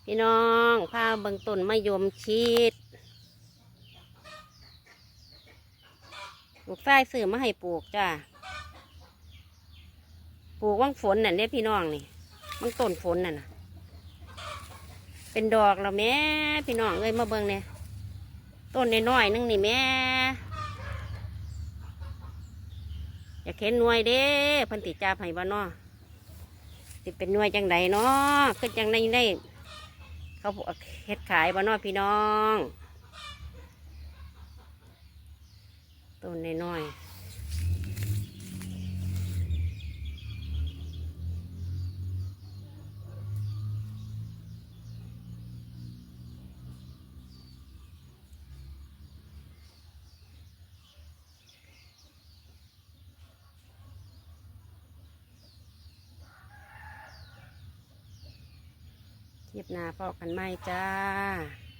ພີ່ນ້ອງ ພາເບິ່ງຕົ້ນມະຍົມຊີດ ລູກຊາຍຊື້ມາໃຫ້ປູກຈ້າ ປູກຫວ່າງຝົນນັ້ນເດ້ພີ່ນ້ອງ ນີ້ ມັນຕົ້ນຝົນນັ້ນນະ ເປັນດອກແລ້ວແມ້ ພີ່ນ້ອງເອີຍ ມາເບິ່ງແດ່ ຕົ້ນນ້ອຍໆໜຶ່ງນີ້ແມ້ ຢາກເຫັນໜ່ວຍເດ້ ເພິ່ນຊິຈັບໃຫ້ບໍ່ນໍ? ຊິເປັນໜ່ວຍຈັ່ງໃດນໍ? ຄືຈັ່ງໃນ ໃນ ເຂົາເຮັດຂາຍບໍ່ນໍພີ່ນ້ອງ? ຕົ້ນນ້ອຍໆ. ຄລິບໜ້າພໍ້ກັນໃໝ່ຈ້າ.